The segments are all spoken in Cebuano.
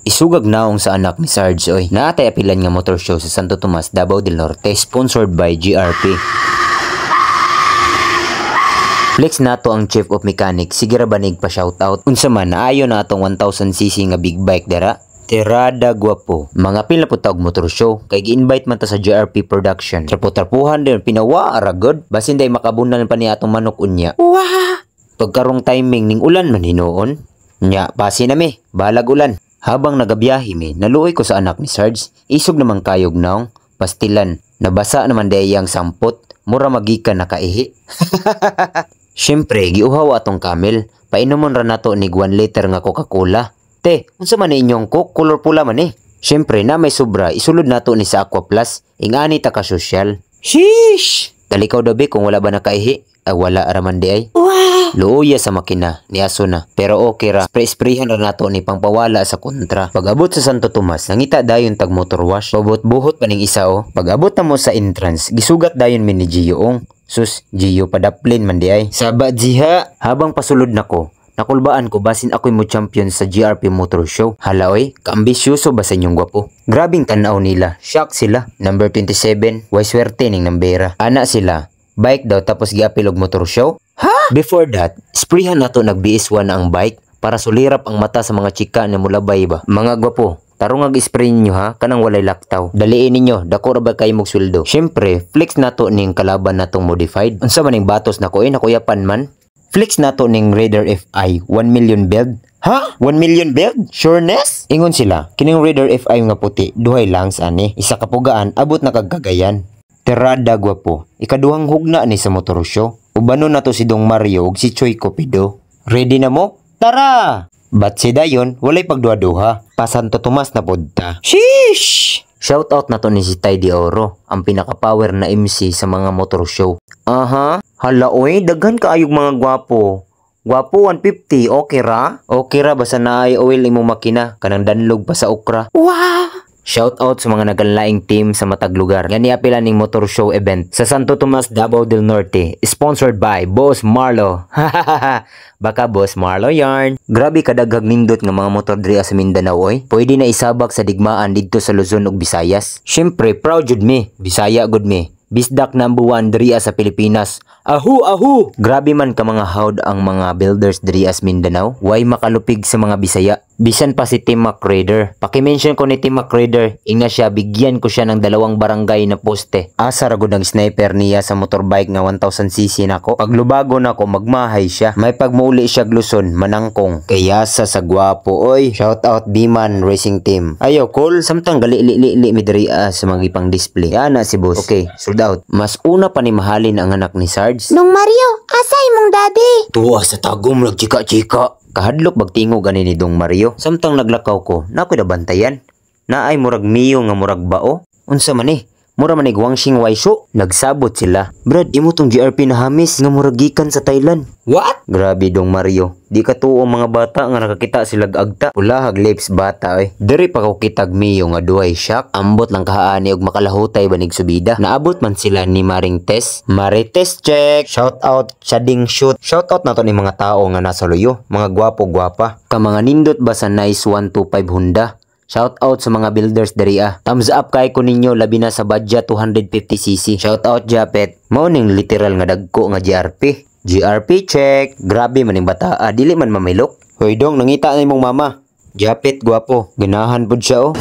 Isugag naong sa anak ni Sarge oy. Naatay apilan nga motor show sa Santo Tomas, Davao del Norte, sponsored by GRP. Flex nato ang chief of mechanic, sige ra banig pa shoutout. Unsa man naayo na atong 1000 cc nga big bike dira. Tirada gwapo. Mga pila po taog motor show kay gi-invite man ta sa GRP production. Trapo-trapuhan din pinawa ra gud. Basin day makabunan pa ni atong manok unya. Wah! Pagkarong timing ning ulan man hinuon. Nya, pasi na mi, balag ulan. Habang nagabiyahe mi, naluoy ko sa anak ni Sarge. Isog naman kayog naong, pastilan. Nabasa naman day ang sampot, mura magikan nakaihi. Siyempre, giuhaw atong camel. Painomon ra nato ni 1 liter nga Coca-Cola. Te, unsa man ni inyong Coke? Color pula man eh. Siyempre, na may sobra, isulod nato ni sa Aqua Plus. Ingani ta ka sosyal. Sheesh! Talikaw daw be kung wala ba nakaihi? Ay, wala raman di ay. Wow! Luoya sa makina, niaso na. Pero okay ra, spray-sprayhan ra nato ni pangpawala sa kontra. Pag-abot sa Santo Tomas, nangita dayon tag motor wash. Pabot-buhot pa ning isa oh. Pag-abot na mo sa entrance, gisugat dayon mi ni Gio ong. Sus, Gio padaplin man di ay. Saba jiha, habang pasulod nako, nakulbaan ko basin ako'y mo champion sa GRP Motor Show. Hala oy, kaambisyoso ba sa inyong gwapo? Grabing tanaw nila, shock sila. Number 27, way swerte ning nambera. Ana sila, bike daw tapos giapil og motor show? Ha? Before that, sprayhan nato nag BS1 ang bike para sulirap ang mata sa mga chika na mulabay ba. Mga gwapo, tarong ag-spray ninyo ha, kanang walay laktaw. Daliin ninyo, dako ra ba kayo mog sweldo. Syempre, flex nato ning kalaban natong modified. Unsa man ning batos nako eh, nakuyapan man. Flex nato ning Raider FI 1 million build. Ha? 1 million build? Sureness? Ingon sila, kining Raider FI nga puti, duhay lang sa ani. Isa ka pugaan, abot na kag Cagayan. Tirada gwapo. Ikaduhang hugna ni sa motor show. Ubanon na to si Dong Mario ug si Choi Cupido. Ready na mo? Tara! But si dayon, walay pagduha-duha. Pa Santo Tomas na pod ta. Sheesh! Shout out na to ni si Tay Di Oro, ang pinaka-power na MC sa mga motor show. Aha, hala oy, daghan kaayog mga gwapo. Gwapo 150, okay ra? Okay ra basta naay oil imong makina kanang danlog pa sa okra. Wow! Shout out sa mga naganlaing team sa matag lugar. Nga niapila ning motor show event sa Santo Tomas, Davao del Norte. Sponsored by Boss Marlo. Baka Boss Marlo yarn. Grabe kadaghag nindot nga mga motor diri sa Mindanao oy. Pwede na isabak sa digmaan didto sa Luzon ug Visayas. Syempre, proud jud mi. Bisaya gud mi. Bisdak number 1 diri sa Pilipinas. Ahu ahu! Grabe man ka mga hawd ang mga builders diri sa Mindanao. Way makalupig sa mga Bisaya. Bisan pa si Tim McRaider. Paki-mention ko ni Tim McRaider, ingna siya bigyan ko siya ng dalawang barangay na poste. Asa ra gud ang sniper niya sa motorbike nga 1000 cc nako. Paglubago nako magmahay siya. May pagmuuli siya Luzon, manangkong. Kaya sa gwapo oy. Shout out Biman Racing Team. Ayo cool, samtang gali li li li mi diri sa mga ipang display. Ana si boss. Okay, sold out. Mas una pa ni mahalin ang anak ni Sarge. Nong Mario, asa imong daddy? Tuwa sa tagom nagchika-chika. Kahadlok bagtingo gani ni Dong Mario. Samtang naglakaw ko, nakoy nabantayan. Naay murag Mio nga murag bao. Unsa man eh? Mura man ni Guangxing Waishu. Nagsabot sila. Brad, imo tong GRP na hamis nga murag gikan sa Thailand. What? Grabe Dong Mario. Di ka tuo mga bata nga nakakita sila agta. Pulahag lips bata oy. Diri pa ko kitag Mio nga duhay shock. Ambot lang kahaani og makalahutay banig subida. Naabot man sila ni Maring Tess. Marites check. Shout out Chading shoot. Shout out na to ni mga tao nga nasa luyo. Mga gwapo gwapa. Ka mga nindot ba sa Nice 125 Honda. Shout out sa mga builders diri ah. Thumbs up kay ko ninyo labi na sa Badja 250 cc. Shout out Japet. Mao ning literal nga dagko nga GRP. GRP check. Grabe man ning bata ah, dili man mamilok. Hoy dong, nangita na imong mama. Japet gwapo. Ganahan pud siya oh.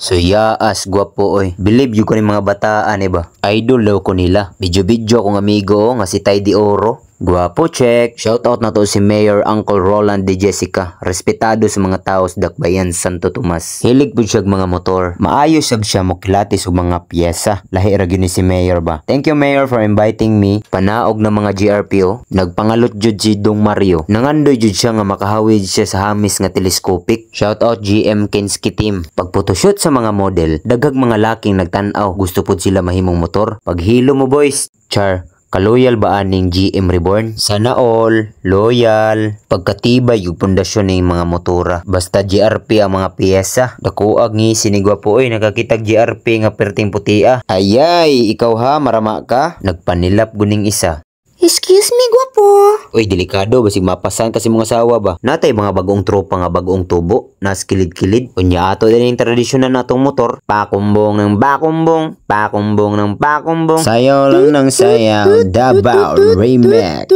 So yaas gwapo oy. Believe you ko ni mga bataan eh ba. Idol daw ko nila. Video-video akong amigo oh, nga si Tay Di Oro. Gwapo check. Shout out na to si Mayor Uncle Roland De Jessica. Respetado sa mga tao sa Dakbayan, Santo Tomas. Hilig pud siya og mga motor. Maayo sab siya mokilatis og mga piyesa. Lahi ra gyud ni si Mayor ba. Thank you, Mayor, for inviting me. Panaog na mga GRP oh. Nagpangalot jud si Dong Mario. Nangandoy jud siya nga makahawid siya sa hamis nga telescopic. Shout out GM Kinski team. Pag photoshoot sa mga model, daghag mga laking nagtan-aw. Gusto pud sila mahimong motor. Paghilo mo boys. Char. Kaloyal ba aning GM Reborn? Sana all, loyal. Pagkatibay yung pundasyon ng mga motora. Basta GRP ang mga piyesa. Dakuag ngi sinigwapo oy, nakakitag GRP nga perting putia. Ayay, ikaw ha, marama ka? Nagpanilap guning isa. Excuse me, gwapo. po. Uy, delikado basig mapasan kasi mga asawa ba. Natay mga bagong tropa nga bagong tubo, nas kilid-kilid. Unya ato din yung tradisyonan natong motor, pakumbong ng bakumbong, pakumbong ng pakumbong. Sayaw lang ng sayaw, Davao Remix.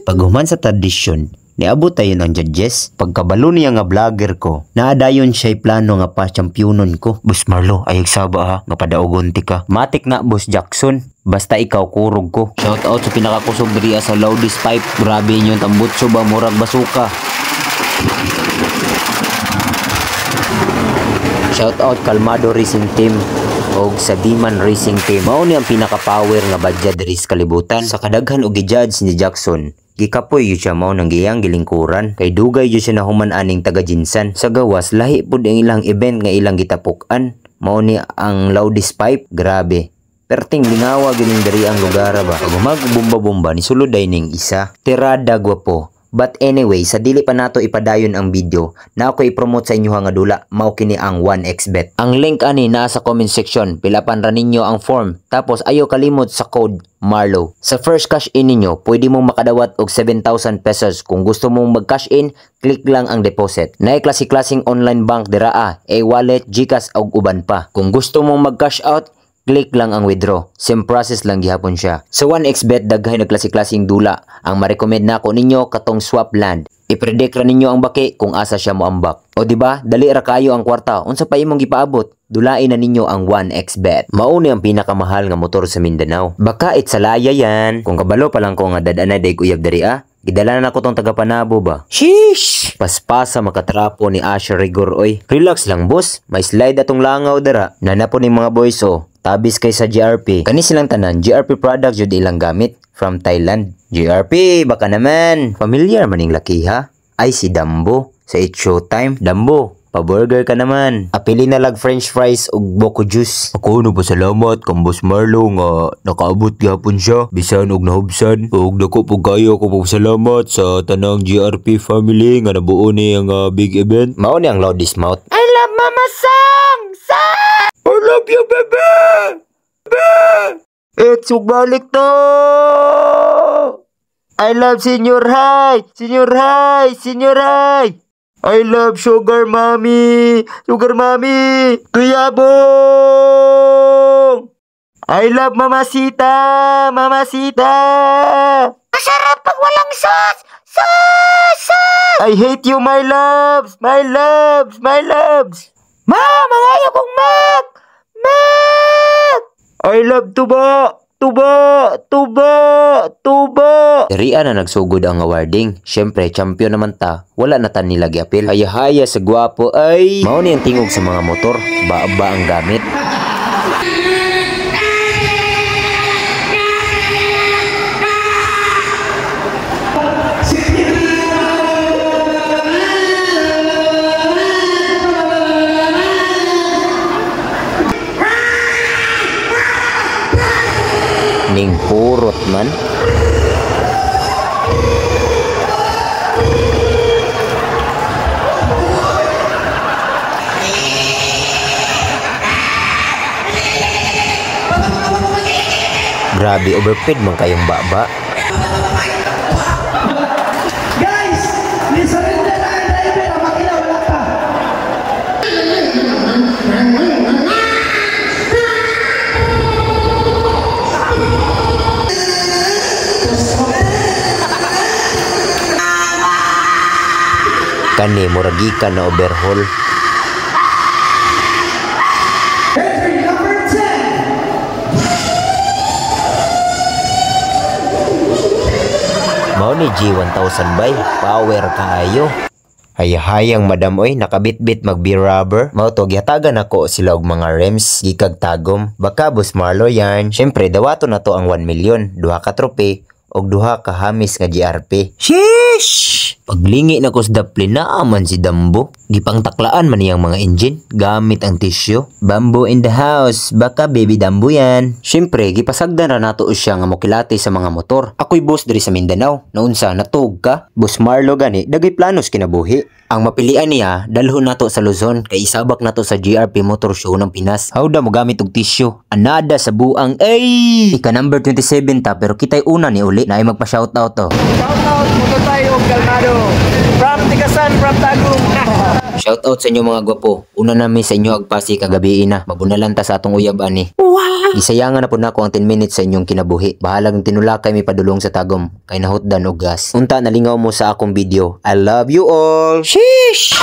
Paghuman sa tradisyon, niabot tayo ng judges. Pagkabalo niya nga vlogger ko, naadayon siya'y plano nga pa championon ko. Boss Marlo, ayag saba ha, nga padaogon ti ka. Matik na, Boss Jackson. Basta ikaw, kurog ko. Shout out sa pinakakusog diri sa Loudest Pipe. Grabe inyong tambutso ba, murag basuka. Shout out Kalmado Racing Team og sa Diman Racing Team. Mao ni ang pinaka-power nga badya diri sa kalibutan. Sa kadaghan og gi-judge ni Jackson, gikapoy yun siya mao nang giyang gilingkuran. Kay dugay yun siya nahuman aning taga Jinsan. Sa gawas, lahi pud ang ilang event nga ilang gitapok-an. Mao ni ang Loudest Pipe, grabe. Perting lingawa gining diri ang lugar ba. Pag magbumba-bumba ni sulod ay ning isa. Tirada gwapo. But anyway, sa dili pa nato ipadayon ang video, na ako i-promote sa inyo nga dula, mao kini ang 1xBet. Ang link ani naa sa comment section, pilapan ra ninyo ang form, tapos ayo kalimot sa code Marlo. Sa first cash in ninyo, pwede mong makadawat og 7,000 pesos. Kung gusto mong mag-cash in, click lang ang deposit. Naay klase-klaseng online bank diraa, e-wallet, GCash ug uban pa. Kung gusto mong mag-cash out, click lang ang withdraw. Same process lang gihapon siya. Sa 1xBet, daghay nagklase-klaseng dula. Ang ma-recommend nako ninyo katong swap land. I-predict ra ninyo ang baki kung asa siya moambak. O di ba? Dali ra kayo ang kwarta. Unsa pa imong gipaabot? Dulain na ninyo ang 1xBet. Mao ni ang pinakamahal nga motor sa Mindanao. Baka itsalaya yan. Kung kabalo pa lang ko nga dad-anay day uyab diri ah. Gidala na ko tong taga Panabo ba. Sheesh! Paspasa makatrapo ni Asher Rigor oy. Relax lang boss. May slide atong langaw dara. Nanapo ni mga boys oh. Tabis kay sa GRP. Kani silang tanan, GRP product jud ilang gamit from Thailand. GRP, baka naman. Familiar maning laki ha? Ay si Dambo sa It's Showtime. Dambo, pa-burger ka naman. Apili na lag french fries ug boko juice. Ako no pasalamat kang Boss Marlo nga nakaabot gihapon siya bisan og nahubsan ug dako pug kayo ako pasalamat sa tanang GRP family nga nabuo ni ang big event. Mao ni ang loudest mouth. I love Mama Sang! Sang! I love you, baby! Baby! It's balik to! I love Senior High! Senior High! Senior High! I love Sugar Mommy! Sugar Mommy! Tuyabong! I love Mamacita! Mamacita! Masarap pag walang sauce! Sauce! Sauce! I hate you, my loves! My loves! My loves! Ma! Mangayo kong Mac! Mac! I love tuba! Tuba! Tuba! Tuba! Dirian na nagsugod ang awarding. Siyempre, champion naman ta. Wala na ta nila giapil. Haya-haya sa gwapo ay! Mao ni ang tingog sa mga motor. Baaba ang gamit. Ning purot man. Grabe, overpaid man kayong baba. Guys, ni-surrender na ang driver, ang makina wala pa. Kani murag gikan na overhaul. Entry number 10. Mao ni G1000 bay, power kaayo. Hayahayang madam oy, nakabitbit mag rubber. Mao to gihatagan nako sila og mga rims, gikag tagom. Baka Boss Marlo yan. Syempre dawato na to ang 1 million, duha ka trope og duha ka hamis nga GRP. Sheesh! Paglingi na ko sa dapli naaman si Dambo. Gipangtaklaan man niyang mga engine gamit ang tissue. Bamboo in the house, baka baby Dambo yan. Syempre, gipasagdan ra nato siya nga mokilati sa mga motor. Ako'y boss diri sa Mindanao. Naunsa natug ka? Boss Marlo gani, dagay planos kinabuhi. Ang mapilian niya, dalhon nato sa Luzon kay isabak nato sa GRP Motor Show ng Pinas. Hawda mo gamit og tissue. Anada sa buang ay! Ika number 27 ta pero kita'y una ni uli. puli. Naay magpa-shoutout to. Shoutout, Mututay og Kalmado. From Tigasan, from Tagum. Shoutout sa inyo, mga gwapo. Una nami sa inyo agpasi kagabi na. Mabunalan ta sa atong uyab ani. Wow! Gisayangan na po nako ang 10 minutes sa inyong kinabuhi. Bahalag tinulakay mi padulong sa Tagum kay nahutdan og gas. Unta nalingaw mo sa akong video. I love you all. Sheesh!